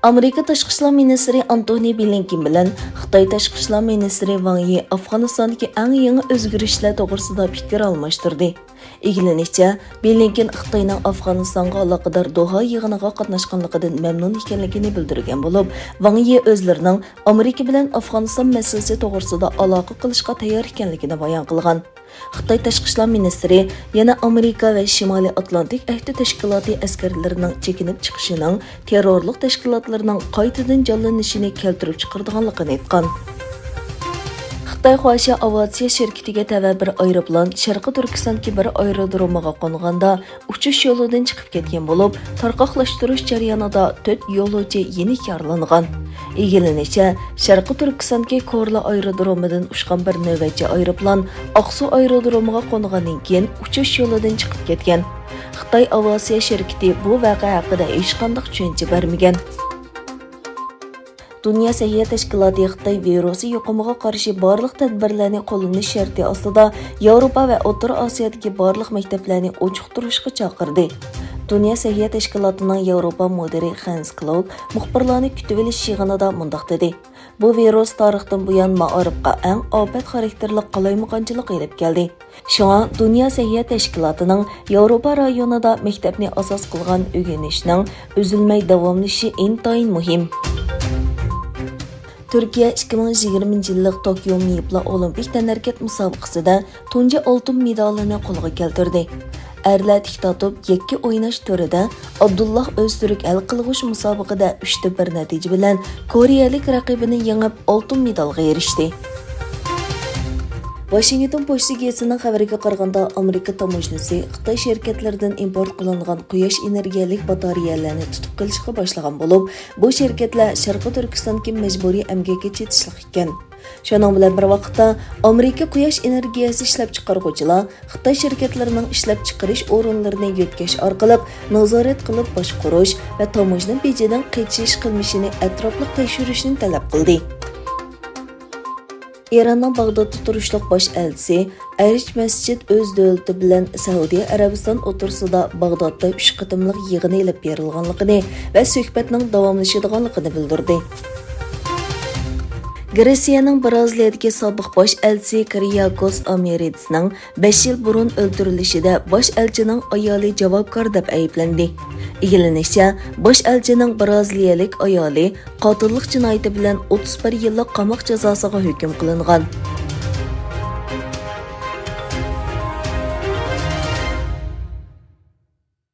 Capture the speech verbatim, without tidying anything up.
ئامېرىكا تاشقى ئىشلار مىنىستىرى ئانتونى بلىنكېن بىلەن خىتاي تاشقى ئىشلار مىنىستىرى ۋاڭ يى ئافغانىستاندىكى ئەڭ يېڭى ئۆزگىرىشلەر توغرىسىدا پىكىر ئالماشتۇردى. ئىگىلىنىشىچە، بلىنكېن خىتاينىڭ ئافغانىستانغا ئالاقىدار دوھا يىغىنىغا قاتناشقانلىقىدىن مەمنۇن ئىكەنلىكىنى بىلدۈرگەن بولۇپ، ۋاڭ يى ئۆزلىرىنىڭ ئامېرىكا بىلەن ئافغانىستان مەسىلىسى توغرىسىدا ئالاقە قىلىشقا تەييار ئىكەنلىكىنى بايان قىلغان. خىتاي تاشقى ئىشلار مىنىستىرى يەنە ئامېرىكا ۋە شىمالىي ئاتلانتىك ئەھدى تەشكىلاتى ئەسكەرلىرىنىڭ چېكىنىپ چىقىشىنىڭ تېررورلۇق تەشكىلاتلىرىنىڭ قايتىدىن جانلىنىشىنى كەلتۈرۈپ چىقىرىدىغانلىقىنى ئېيتقان. خىتاي خۇاشيا ئاۋىئاتسىيە شىركىتىگە تەۋە بىر ئايروپىلان شەرقىي تۈركىستاندىكى بىر ئايرودرومىغا قونغاندا، ئۇچۇش يولىدىن چىقىپ كەتكەن بولۇپ، تارقاقلاشتۇرۇش جەريانىدا تۆت يولۇچى يېنىك يارىلانغان. ئىگىلىنىشىچە، شەرقىي تۈركىستاندىكى كورلا ئايرودرومىدىن ئۇچقان بىر نۆۋەتچى ئايروپىلان ئاقسۇ ئايرودرومىغا قونغاندىن كېيىن ئۇچۇش يولىدىن چىقىپ كەتكەن. خىتاي ئاۋىئاتسىيە شىركىتى بۇ ۋەقە ھەققىدە ھېچقانداق چۈشەنچە بەرمىگەن. دۇنيا سەھىيە تەشكىلاتى خىتاي ۋىرۇسى يۇقۇمىغا قارشى بارلىق تەدبىرلەرنى قوللىنىش شەرتى ئاستىدا ياۋروپا ۋە ئوتتۇرا ئاسىيادىكى بارلىق مەكتەپلەرنى ئوچۇقتۇرۇشقا چاقىردى. دۇنيا سەھىيە تەشكىلاتىنىڭ ياۋروپا مۇدىرى خەنس كلوك مۇخبىرلارنى كۈتۈۋېلىش يىغىنىدا مۇنداق دېدى: بۇ ۋىرۇس تارىختىن بۇيان مائارىپقا ئەڭ ئاپەت خاراكتېرلىك قالايمىقانچىلىق ئېلىپ كەلدى. شۇڭا دۇنيا سەھىيە تەشكىلاتىنىڭ ياۋروپا رايونىدا مەكتەپنى ئاساس قىلغان ئۆگىنىشنىڭ ئۈزۈلمەي داۋاملىشىشى ئىنتايىن مۇھىم. تۈركىيە ئىككى مىڭ يىگىرمىنچى يىللىق توكيو مېيىپلار ئولىمپىك تەنھەرىكەت مۇسابىقىسىدە تۇنجى ئالتۇن مېدالىنى قولغا كەلتۈردى. ئەرلەر تىك تارتىپ يەككە ئويناش تۈرىدە ئابدۇللاھ ئۆزتۈرك ھەل قىلغۇچ مۇسابىقىدە ئۈچتە بىر نەتىجە بىلەن كورېيەلىك رەقىبىنى يېڭىپ، ئالتۇن مېدالغا ئېرىشتى. ۋاشىنگتون پوچتا گېزىتىنىڭ خەۋىرىگە قارىغاندا، ئامېرىكا تاموژنىسى خىتاي شىركەتلىرىدىن ئىمپورت قىلىنغان قۇياش ئېنېرگىيەلىك باتارېيەلەرنى تۇتۇپ قېلىشقا باشلىغان بولۇپ، بۇ شىركەتلەر شەرقىي تۈركىستاندىكى مەجبۇرىي ئەمگەككە چېتىشلىق ئىكەن. شۇنىڭ بىلەن بىر ۋاقىتتا، ئامېرىكا قۇياش ئېنېرگىيەسى ئىشلەپچىقارغۇچىلار خىتاي شىركەتلىرىنىڭ ئىشلەپچىقىرىش ئورۇنلىرىنى يۆتكەش ئارقىلىق نازارەت قىلىپ باشقۇرۇش ۋە تاموژنا بېجىدىن قېچىش قىلمىشىنى ئەتراپلىق تەكشۈرۈشنى تەلەپ قىلدى. ئىراننىڭ باغدادتا تۇرۇشلۇق باش ئەلچىسى ئەرچ مەسجىد ئۆز دۆلىتى بىلەن سەئۇدى ئەرەبىستان ئوتتۇرىسىدا باغدادتا ئۈچ قېتىملىق يىغىن ئېلىپ بېرىلغانلىقىنى ۋە سۆھبەتنىڭ داۋاملىشىدىغانلىقىنى بىلدۈردى. گرېتسىيەنىڭ برازىلىيەدىكى سابىق باش ئەلچىسى كىرىياكوس ئامېرىدىسنىڭ بەش يىل بۇرۇن ئۆلتۈرۈلۈشىدە باش ئەلچىنىڭ ئايالى جاۋابكار دەپ ئەيىبلەندى. ئىگىلىنىشىچە، باش ئەلچىنىڭ برازىلىيەلىك ئايالى قاتىللىق جىنايىتى بىلەن ئوتتۇز بىر يىللىق قاماق جازاسىغا ھۆكۈم قىلىنغان.